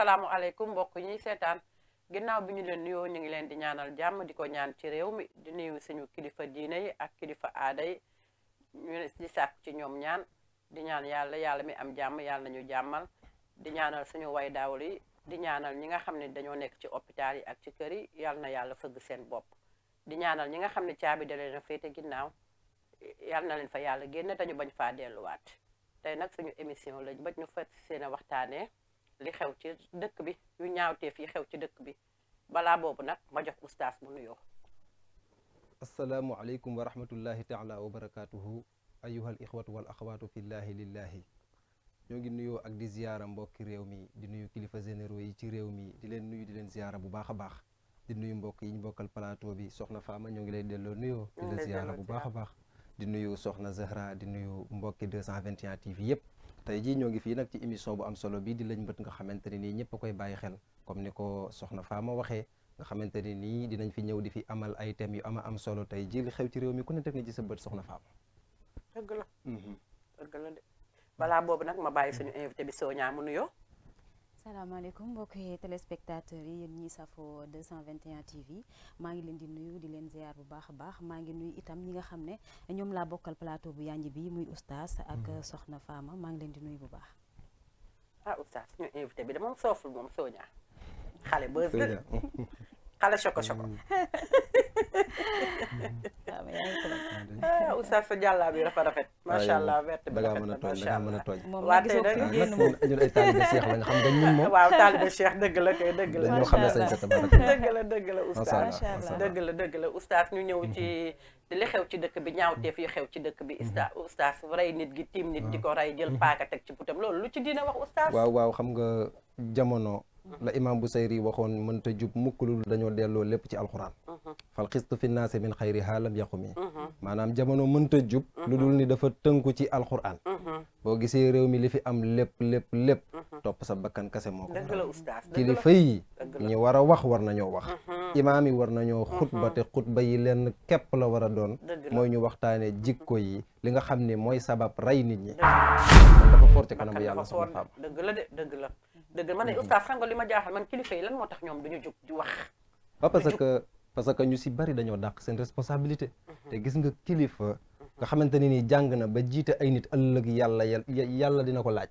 asalaamualeykum mbokk ñi seetaan ginnaaw bi ñu leen nuyoo ñu ngi leen di ñaanal jàmm di ko ñaan ci réew mi di nuyu suñu kilifa diine yi ak kilifa aada yi ñu di sàkk ci ñoom ñaan di ñaan yàlla mi am jàmm yàlla nañu jàmmal di ñaanal suñu way daawul yi di ñaanal ñi nga xam ne dañoo nekk ci hôpital yi ak ci kër yi yàlla na yàlla fëgg seen bopp di ñaanal ñi nga xam ne caabi da leen a féete ginnaaw yàlla na leen fa yàlla génne te ñu bañ faa delluwaat tey nag suñu émission lañ ba ñu fas seen a waxtaanee li xew ci dëkk bi yu ñaawteef yi xew ci dëkk bi balaa boobu nag ma jox oustaz mu nuyoo. asalaamualeykum wa rahmatullahi taala wa barakaatuhu ayuhal ixwatu wal axawaatu fillahi lillahi ñoo ngi nuyoo ak di ziyaara mbokki réew mi di nuyu kilifa généraux yi ci réew mi di leen nuyu di leen ziyaara bu baax a baax di nuyu mbokk yi ñu bokkal plateau bi soxna Fama ñoo ngi lay delloo nuyoo di la ziyaara bu baax a baax di nuyu soxna Zahra di nuyu mbokki 221 TV yëpp tey jii ñoo ngi fii nag ci émission bu am solo bi di lañ mbët nga xamante ne nii ñëpp a koy bàyyi xel comme ni ko soxna Fama waxee nga xamante ne nii dinañ fi ñëw di fi amal ay thèmes yu am solo tey jii li xew ci réew mi ku ne teg na ci sa bët soxna Fama. dëgg la dëgg la de balaa boobu nag ma bàyyi suñu invité bi Sonia mu nuyoo. salaamaaleykum mbokki téléspectateurs yi yéen ñi safo 221 TV maa ngi leen di nuyu di leen ziar bu baax a baax maa ngi nuyu itam ñi nga xam ne ñoom laa bokkal plateau bu yanj bi muy oustaz ak soxna Fama maa ngi leen di nuyu bu baax. ah oustaz suñu invité bi de moom sooful moom Sonia xale bës la xale choco oustaz sa jàllaa bi dafa rafet macha allah verte bi rafet na macha allah waa tey nag ñun ay taalibe Cheikh la nga xam nga ñun moom waaw taalibe Cheikh dëgg la kay dëgg la ñoo xam ne sañ sa tabaraka dëgg la oustaz dëgg la oustaz ñu ñëw ci li xew ci dëkk bi ñaawteef yi xew ci dëkk bi oustaz rey nit gi tiim nit di ko rey jël paaka teg ci putam loolu lu ci dina wax oustaz waaw xam nga jamono la imam Busayri waxoon mënta jub mukk lu dañoo delloo lépp ci alxuraan fal xistu fi naasi min xayri haalam yaqumi maanaam jamono mënta jub lu dul ni dafa tënku ci alxuraan boo gisee réew mi li fi am lépp topp sa bakkan kase moo ko kilifa yi ñi war a wax war nañoo wax imaam yi war nañoo xutba te xutba yi lenn képp la war a doon mooy ñu waxtaane jikko yi li nga xam ne mooy sabab rey nit ñi dafa fort ci kanamu yàlla soxna Fama dëgg la de dëgg la ma ne oustaz xam nga li ma jaaxal man kilifa yi lan moo tax ñoom duñu jóg di wax parce que ñu si bari dañoo dàq seen responsabilité te gis nga kilifa nga xamante ne nii jàng na ba jiite ay nit ëllëg yàlla dina ko laaj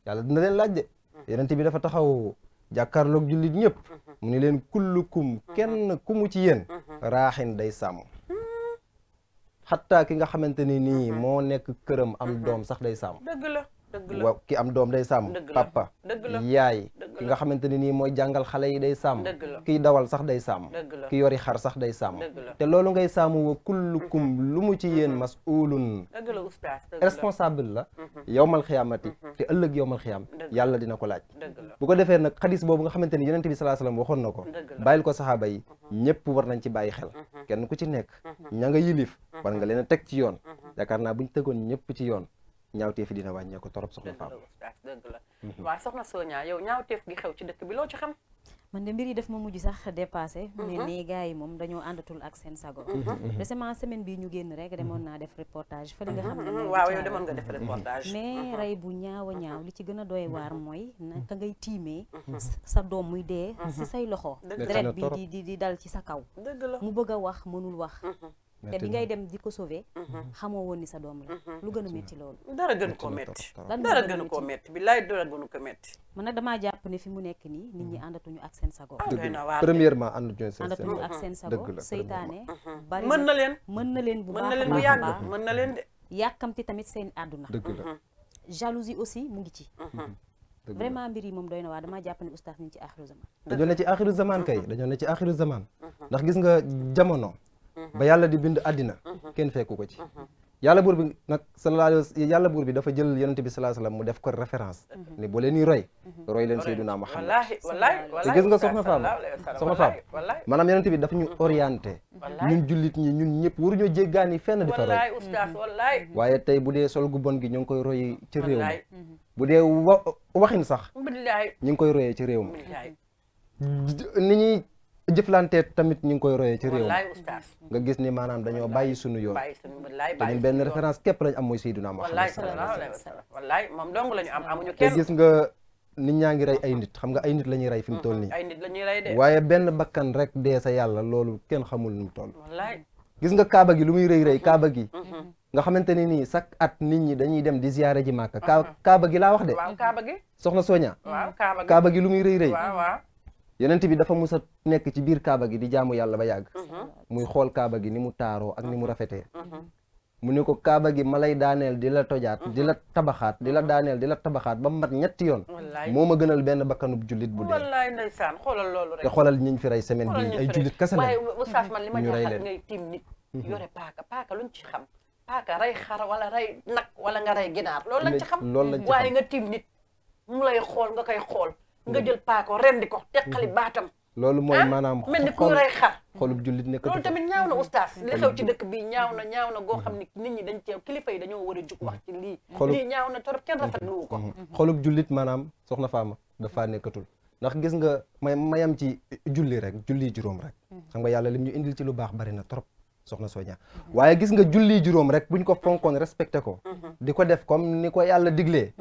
yàlla dina leen laaj de yonent bi dafa taxaw jàkkaarloog jullit ñëpp mu ni leen kullukum kenn ku mu ci yéen raaxin day sàmm xataa ki nga xamante ni nii moo nekk këram am doom sax day sàmm waaw ki am doom day sàmm papa yaay ki nga xamante ne nii mooy jàngal xale yi day sàmm kiy dawal sax day sàmm ki yori xar sax day sàmm te loolu ngay sàmm wa kullukum lu mu ci yéen mas'ulun responsable la yowmal xiyaamati te ëllëg yowmal xiyaam yàlla dina ko laaj bu ko defee nag xadis boobu nga xamante ni yonent bi sallallahu alayhi wasallam waxoon na ko bàyyil ko saxaaba yi ñëpp war nañ ci bàyyi xel kenn ku ci nekk ña nga yilif war nga leen a teg ci yoon yaakaar naa buñ tegoon ñëpp ci yoon ñaawteef yi dina wàññeeku torop soxna Fama dëgg la waaw soxna Sonia yow ñaawteef gi xew ci dëkk bi loo ci xam man de mbir yi daf ma mujj sax dépassé mais nii gars yi moom dañoo àndatul ak seen sago récemment semaine bii ñu génn rek demoon naa def reportage fa li nga xam ne waaw yow demoon nga def reportage mais rey bu ñaaw a ñaaw li ci gën a doy waar mooy naka ngay tiimee sa doom muy dee si say loxo deret bi di dal ci sa kaw mu bëgg a wax mënul wax te bi ngay dem di ko sauver xamoo woon ni sa doom la lu gën a métti loolu dara gën koo métti billaay dara gënu ko métti man nag damaa jàpp ne fi mu nekk nii nit ñi àndatuñu ak seen sago premièrement àndatuñu ak seen sago seytaane bari mën na leen bu baax bu yàgg mën na leen de yàkkamti tamit seen àdduna jalousie aussi mu ngi ci vraiment mbir yi moom doy na waa damaa jàpp ne oustaz ñu ci axiru zaman dañoo ne ci axiru zaman kay dañoo ne ci axiru zaman ndax gis nga jamono ba yàlla di bind àddina kenn fekku ko ci yàlla buur bi nag yàlla buur bi dafa jël yonent bi sallallahu alayhi wasallam mu def ko référence ni boo leen ni roy leen Seydina Muhammad te gis nga soxna Fama maanaam yonent bi dafa ñu orienté ñun jullit ñi ñun ñëpp waruñoo jéggaani fenn di fa roy waaye tey bu dee sol gu bon gi ñu ngi koy roy ci réew mi bu dee waxin sax ñu ngi koy royee ci réew mi ni ñuy jëflante tamit ñu ngi koy royee ci réew nga gis ni maanaam dañoo bàyyi suñu yoon te ñun benn référence képp lañ am mooy Seydina Muhammad wallaay moom dong lañu am amuñu te kenn gis nga nit ñaa ngi rey ay nit xam nga ay nit la ñuy rey fi mu toll nii ay nit la ñuy rey de waaye benn bakkan rek dee sa yàlla loolu kenn xamul nu mu toll wallaay gis nga kaaba gi lu muy rëy kaaba gi nga xamante ne nii chaque at nit ñi dañuy dem di ziyaare ji Màkka kaaba gi laa wax de waaw kaaba gi soxna Soña waaw kaaba gi lu muy rëy waaw waaw yonent bi dafa mus a nekk ci biir kaaba gi di jaamu yàlla ba yàgg muy xool kaaba gi ni mu taaroo ak ni mu rafetee mu ne ko kaaba gi ma lay daaneel di la tojaat di la tabaxaat di la daaneel di la tabaxaat ba mat ñetti yoon moo ma gënal benn bakkanub jullit bu dee wallaay ndeysaan xoolal loolu rek te xoolal ñiñ fi rey semaine bi ay jullit kese waaye oustaz man li ma jaaxal ngay tiim nit yore paaka luñ ci xam paaka rey xar wala rey nag wala nga rey ginaar loolu lañ ci xam waaye nga tiim nit mu lay xool nga koy xool nga jël paaka rendi ko teqali baatam loolu mooy maanaam mel ni ku rey xar xolub jullit nekk loolu tamit ñaaw na oustaz li xew ci dëkk bi ñaaw na goo xam ni nit ñi dañ ci kilifa yi dañoo war a jug wax ci lii ñaaw na torop kenn rafetlu ko xolub jullit maanaam soxna Fama dafa nekkatul ndax gis nga mayam ci julli rek julli juróom rek xam nga yàlla lim ñu indil ci lu baax bari na trop soxna Soña waaye gis nga julli juróom rek buñ ko fonkoon respecté ko di ko def comme ni ko yàlla diglee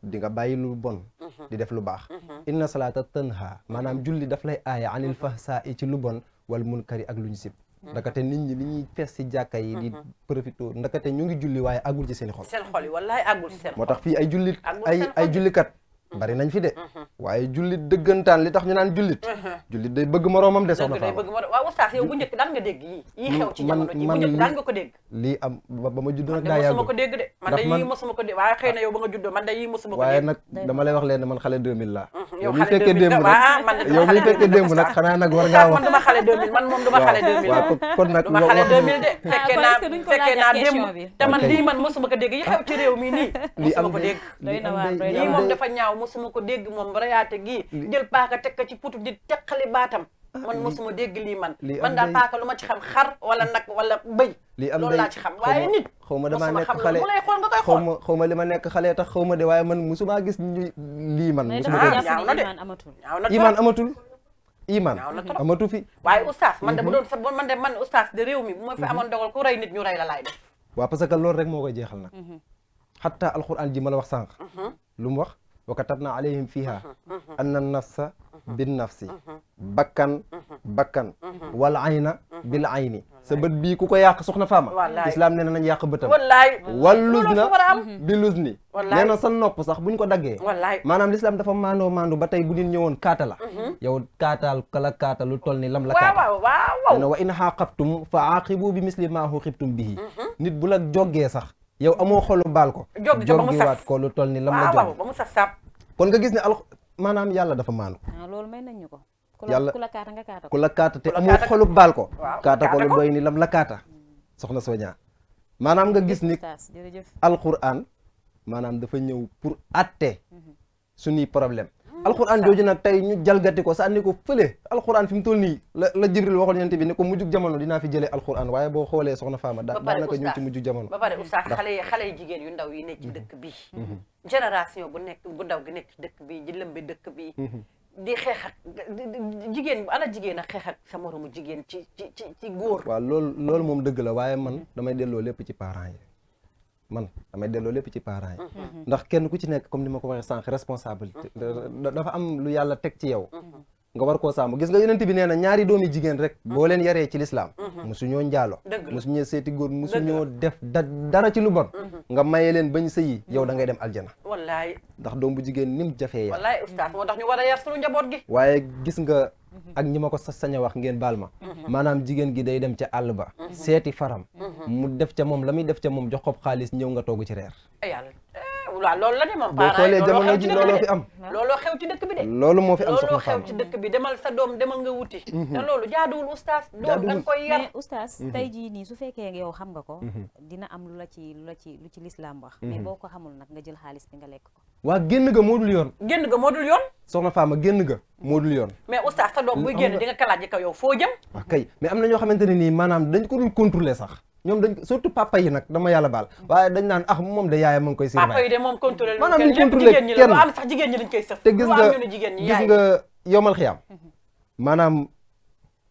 di nga bàyyi lu bon di def lu baax inna salaata tanha maanaam julli daf lay aaya anil fahsa i ci lu bon wal munkari ak lu ñu sib ndakate nit ñi li ñuy fees si jàkka yi di profité ndakate ñu ngi julli waaye àggul ci seen xol seen xol yi wallaay àggul ci seen xol moo tax fii ay jullikat bari nañ fi de waaye jullit dëggantaan li tax ñu naan jullit day bëgg moroomam de soxna Fama waaw oustaz yow bu njëkk daan nga dégg yii xew ci jamono ji bu njëkk daan nga ko dégg lii am ba ma juddoo nag daa yàgg mosuma ko dégg de man de yii mosuma ko dégg waaye xëy na yow ba nga juddoo man de yii mosuma ko dégg waaye nag dama lay wax leen ne man xale 2000 laa yow mi fekkee démb nag xanaa nag war ngaa wax man duma xale 2000 man moom duma xale 2000 waaw kon nag duma xale 2000 de fekkee naa démb te man lii man mosuma ko dégg yi xew ci réew mi nii mosuma ko dégg lii moom dafa ñaaw mosuma ko dégg moom rayaate gii jël paaka teg ko ci putu di teqali baatam man mosuma dégg lii man daal paaka lu ma ci xam xar wala nag wala bëy loolu laa ci xam waaye nit xaw ma damaa nekk xale mu lay xool nga koy xool xaw ma li ma nekk xale tax xaw ma de waaye man musuma gis ñu lii man musuma ñaaw na de iman amatul iman amatu fi waaye oustaz man de bu doon sa man de man oustaz de réew mi bu ma fi amoon dogal ku rey nit ñu rey la laay def waaw parce que loolu rek moo koy jeexal nag xatta alquran ji ma la wax sànq lu mu wax wa katabna alayhim fiha anna nafsa bin nafsi bakkan wal ayna bil ayni sa bët bii ku ko yàq soxna Fama islam nee na nañ yàq bëtam wal luzna bi luzni nee na sa nopp sax buñ ko daggee maanaam l'islam dafa maandoo ba tey bu nit ñëwoon kaata la yow kaataal kala kaata lu toll ni lam la kaata nee na wa in xaaqabtum fa aaqibu bi misli ma xuqibtum bihi nit bu la joggee sax yow amoo xolu baal ko joggiwaat ko lu toll ni lam la jog ba mu saf sap kon nga gis ne maanaam yàlla dafa maandu loolu may nañ ñu ko yàlla ku la kaata nga kaata ko ku la kaata te amoo xolu baal ko kaata ko lu doy ni lam la kaata soxna Soña maanaam nga gis ni alquran maanaam dafa ñëw pour atte suñuy problème alquran jooju nag tey ñu jalgati ko sànni ko fële alquran fi mu toll nii la Jibril waxoon yonent bi ne ko mujjug jamono dinaa fi jëlee alquran waaye boo xoolee soxna Fama daanaka ñu ci mujjug jamono ba pare oustaz xale yi jigéen yu ndaw yi nekk ci dëkk bi génération bu ndaw gi nekk ci dëkk bi di lëmbe dëkk bi di xeex ak jigéen ana jigéen ak xeex ak sa moromu jigéen ci góor waaw loolu moom dëgg la waaye man damay delloo lépp ci parents yi ndax kenn ku ci nekk comme ni ma ko waxee sànq responsabilité dafa am lu yàlla teg ci yow nga war koo sàmm gis nga yonent bi nee na ñaari doomi jigéen rek boo leen yaree ci lislaam musuñoo njaalo musuñoo seeti góor musuñoo def dara ci lu bon nga maye leen bañ sëyi yow da ngay dem aljana wallaay ndax doom bu jigéen nim jafee yar wallaay oustaz moo tax ñu war a yar suñu njaboot gi waaye gis nga ak ñi ma ko sañ a wax ngeen baal ma maanaam jigéen gi day dem ca àll ba seeti faram mu def ca moom la muy def ca moom jox ko xaalis ñëw nga toogu ci reer yàlla waaw loolu la de moom boo xoolee jamono ji looloo fi am looloo xew ci dëkk bi de loolu moo fi am soxna looloo xew ci dëkk bi demal sa doom demal nga wuti te loolu jaaduwul oustaz doom da nga koy yar mais oustaz tey jii nii su fekkee yow xam nga ko dina am lu ci lislaam wax mais boo ko xamul nag nga jël xaalis bi nga lekk ko waa génn ga moo dul yoon soxna Fama génn ga moo dul yoon mais oustaz sa doom buy génn di nga kalaat ji ko yow foo jëm waaw kay mais am na ñoo xamante ne nii maanaam dañ ko dul contrôler sax ñoom dañ surtout papa yi nag dama yàlla baal waaye dañ naan moom de yaayam ma ngi koy surveiller papa yi de moom contrôler maanaam ñu contrôler kenn am sax jigéen ñi lañ koy sëf te gis nga yomal xiyaam maanaam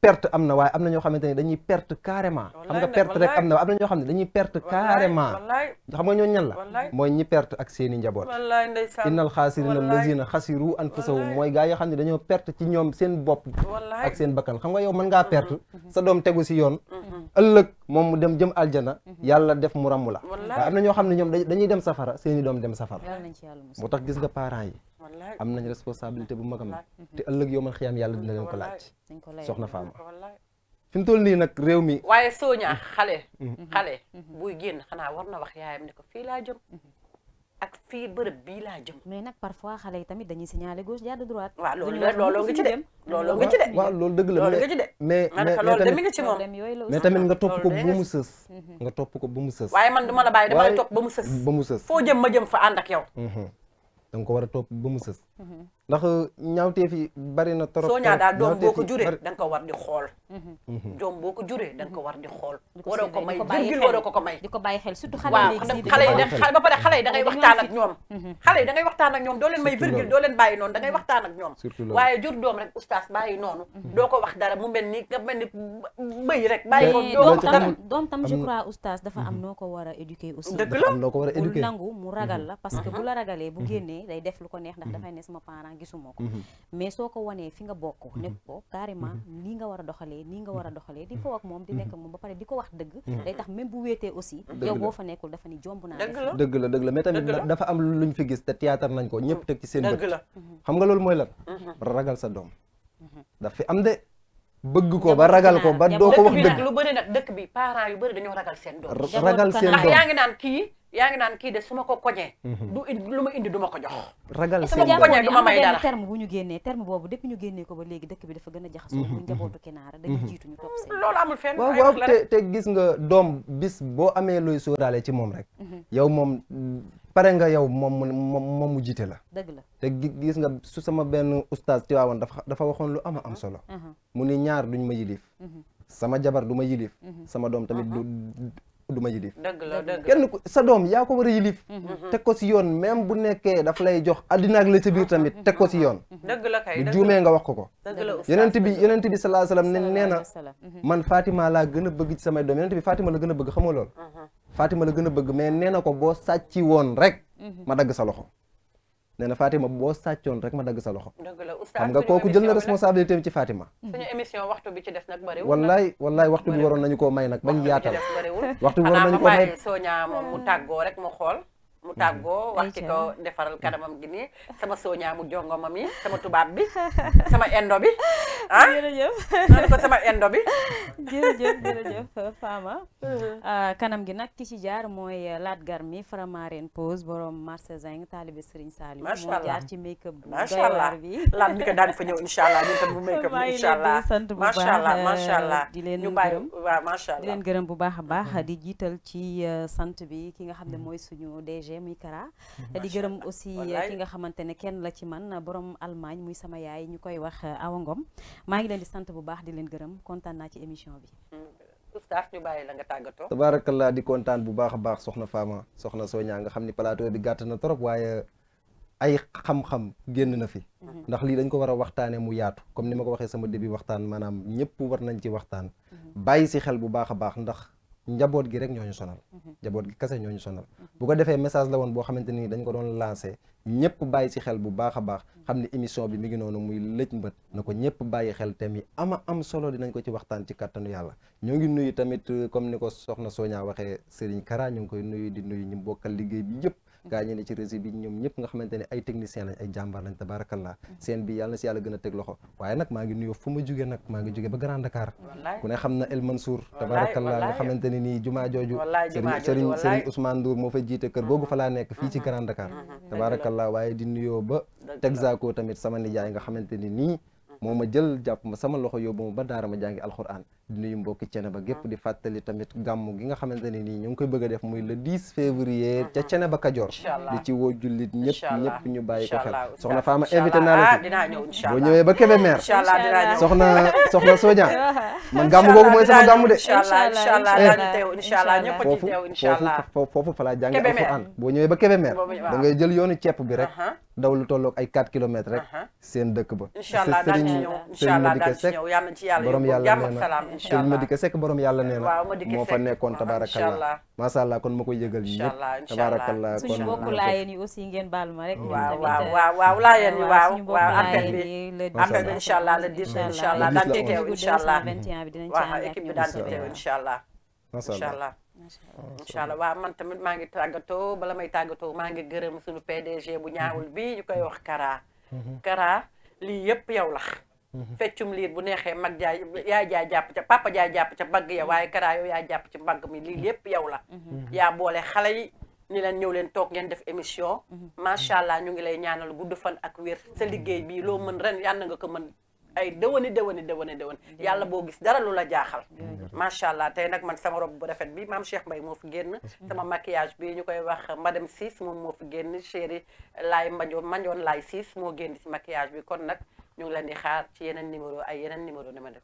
perte am na waaye am na ñoo xamante ni dañuy perte carrément xam nga perte rek am na waaye am na ñoo xam ne dañuy perte carrément xam nga ñoo ñan la mooy ñi perte ak seeni njaboot innal xaasirina allazina xasiru anfusahum mooy gaa yi xam ne dañoo perte ci ñoom seen bopp ak seen bakkan xam nga yow mën ngaa perte sa doom tegu si yoon ëllëg moom mu dem jëm aljana yàlla def mu ràmm la waaye am na ñoo xam ne ñoom dañuy dem safara seeni doom dem safara moo tax gis nga parents yi am nañ responsabilité bu mag a mag te ëllëg yow man xiyaam yàlla dina leen ko laaj soxna Fama fi mu toll nii nag réew mi waaye sooñaa xale buy génn xanaa war na wax yaayam ne ko fii laa jëm ak fii bërëb bii laa jëm mais nag parfois xale yi tamit dañuy signaler gauche jàdd droite waaw loolu nga ci de loolu nga ci de waaw loolu dëgg la loolu nga ci de mais loolu de mi ngi ci moom mais tamit nga topp ko ba mu sës nga topp ko ba mu sës waaye man duma la bàyyi damay topp ba mu sës ba mu sës foo jëm ma jëm fa ànd ak yow da nga ko war a topp ba mu sës ndax ñaawteef yi bari na trop soo ñaa daal doom boo ko juree da nga ko war di xool doom boo ko juree da nga ko war di xool waroo ko may virgule waroo ko may di ko bàyyi xel surtout xale waaw xale yi ba pare xale yi da ngay waxtaan ak ñoom xale yi da ngay waxtaan ak ñoom doo leen may virgule doo leen bàyyi noonu da ngay waxtaan ak ñoom waaye jur doom rek oustaz bàyyi noonu doo ko wax dara mu mel ni nga mel ni bëy rek bàyyi ko doom tam je crois oustaz dafa am noo ko war a éduquer aussi dëgg la noo ko war a éduquer nangu mu ragal la parce que bu la ragalee bu génnee day def lu ko neex ndax dafay ne sama parent gisuma ko mais soo ko wanee fi nga bokk nekk ko carrément nii nga war a doxalee nii nga war a doxalee di foo ak moom di nekk moom ba pare di ko wax dëgg day tax même bu wéetee aussi yow boo fa nekkul dafa ni jomb naa dëgg la mais tamit dafa am luñ fi gis te théâtre nañ ko ñëpp teg ci seen bët xam nga loolu mooy lan ragal sa doom daf fi am de bëgg ko ba ragal ko ba doo ko wax dëgg lu bëri nag dëkk bi parents yu bëri dañoo ragal seen doom ragal seen doom ndax yaa ngi naan kii de su ma ko koñee du indi lu ma indi du ma ko jox ragal seen doom koñee du ma may dara terme bu ñu génnee terme boobu depuis ñu génnee ko ba léegi dëkk bi dafa gën a jaxasoo bu njabootu kinaara dañu jiitu ñu topp seen loolu amul fenn waaw te gis nga doom bis boo amee looy sóoraale ci moom rek yow moom pare nga yow moom mu jiite la dëgg la te gis nga su sama benn oustaz ci waawoon dafa waxoon lu am solo mu ni ñaar duñ ma yilif sama jabar du ma yilif sama doom tamit du ma yilif dëgg la dëgg kenn sa doom yaa ko war a yilif teg ko si yoon même bu nekkee daf lay jox addina ak la ci biir tamit teg ko si yoon dëgg la kay bu juumee nga wax ko dëgg la yonent bi sallallahu alayhi wasallam nee na man Fatima laa gën a bëgg ci samay doom yonent bi Fatima la gën a bëgg xamoo loolu Fatima la gën a bëgg mais nee na ko boo sàcci woon rek ma dagg sa loxo nee na Fatima boo sàccoon rek ma dagg sa loxo xam nga kooku jël na responsabilité bi ci Fatima suñu émission waxtu bi ci des nag bëriwul wallaay waxtu bi waroon nañu koo may nag bañ yaatal waxtu bi xanaa waroon nañu ma koo may bàyyi Sonia moom mu tàggoo rek mu xool mu tàggoo wax ci ko defaral kanamam gi nii sama Sonia mu jongomam yi sama tubaab bi sama indo bi jërëjëf naan ko sama indo bi jërëjëf Fama kanam gi nag ki ci jaar mooy Lat Garmi Faramareen pose borom marché Zeng taalibe Serigne Saliou moo jaar ci make up bu doy waar bi laat bi ko daan fa ñëw incha allah ñu tam bu make up bi incha allah sant bu baax macha allah di leen ñu bàyyi gërëm waaw macha allah di leen gërëm bu baax a baax di jiital ci sant bi ki nga xam ne mooy suñu DG muy Kara di gërëm aussi ki nga xamante ne kenn la ci man borom Allemagne muy sama yaay ñu koy wax Awa Ngom maa ngi leen di sant bu baax di leen gërëm kontaan naa ci émission bi oustaz ñu bàyyi la nga tàggatoo tabarakallah di kontaan bu baax a baax soxna Fama soxna Sonia nga xam ni plateau bi gàtt na trop waaye ay xam-xam génn na fi ndax lii dañ ko war a waxtaane mu yaatu comme ni ma ko waxee sama début waxtaan maanaam ñëpp war nañ ci waxtaan bàyyi si xel bu baax a baax ndax njaboot gi rek ñooñu sonal njaboot gi kese ñooñu sonal bu ko defee message la woon boo xamante ni dañ ko doon lancé ñëpp bàyyi si xel bu baax a baax xam ne émission bi mi ngi noonu muy lëj mbët na ko ñëpp bàyyi xel thème yi am solo dinañ ko ci waxtaan ci kàttanu yàlla ñoo ngi nuyu tamit comme ni ko soxna Sonia waxee Serigne Kara ñu ngi koy nuyu di nuyu ñu bokkal liggéey bi yëpp gaa ñi ne ci réseau bi ñoom ñëpp nga xamante ne ay technicien lañ ay jàmbaar lañ tabarakallah seen bi yàlla na si yàlla gën a teg loxo waaye nag maa ngi nuyoo fu ma jóge nag maa ngi jóge ba Grand Dakar ku ne xam na El Mansour tabarakallah nga xamante ne nii jumaa jooju Serigne Ousmane Ndour moo fa jiite kër googu fa laa nekk fii ci Grand Dakar tabarakallah waaye di nuyoo ba Texaco tamit sama nijaay nga xamante ni nii moo ma jël jàpp ma sama loxo yóbbu ma ba daara ma jàngi alxuraan di nuyu mbokki Ceneba gépp di fàttali tamit gàmmu gi nga xamante ne nii ñu ngi koy bëgg a def muy le 10 février ca Ceneba Kajoor di ci woo jullit ñëpp ñu bàyyi ko xel soxna Fama invité naa la fi boo ñëwee ba Kébémer soxna Sonia man gàmmu googu mooy sama gàmmu de foofu fa laa jàngi alxuraan boo ñëwee ba Kébémer da ngay jël yoonu cepp bi rek daw lu tolloog ay 4 kilomètres rek seen dëkk ba incha allah daan ci ñëw incha allah daan ci ñëw yàlla na ci yàlla borom yóbbu yàlla jàmm ak salaam incha allah ma dikk sekk borom yàlla nee waaw na ma dikk moo fa nekkoon tabaarakallah macha allah kon ma koy yëgal yi ñëpp tabaarakallah kon suñu mbokku laayeen yi aussi ngeen baal ma rek waaw laayeen yi waaw appel bi incha allah le 10 incha allah daan ci teew incha allah waaw équipe bi daan ci teew incha allah incha allah incha allah waaw man tamit maa ngi tàggatoo bala may tàggatoo maa ngi gërëm suñu PDG bu ñaawul bii ñu koy wax Kara lii yëpp yow la feccum liir bu neexee mag jaay yaay jaay jàpp ca papa jaay jàpp ca mbagg ya waaye Kara yow yaa jàpp ci mbagg mi lii yëpp yow la yaa boole xale yi ni leen ñëw leen toog ngeen def émission macha allah ñu ngi lay ñaanal gudd fan ak wér sa liggéey bii loo mën ren yàlla nga ko mën ay déwéni yàlla boo gis dara lu la jaaxal macha allah tey nag man sama robe bu rafet bi maam Cheikh Mbaye moo fi génn sama maquillage bi ñu koy wax madame Ciss moom moo fi génn chéri laay manjoon laay Ciss moo génn ci maquillage bi kon nag ñu ngi leen di xaar ci yeneen numéro ay yeneen numéro dama def